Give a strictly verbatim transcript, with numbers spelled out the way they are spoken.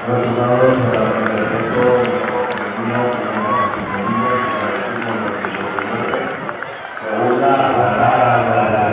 Resultados, eh, en efecto, en el mío, tenemos a Fernando, que está aquí con los diecinueve. Segunda, la, la, la, la,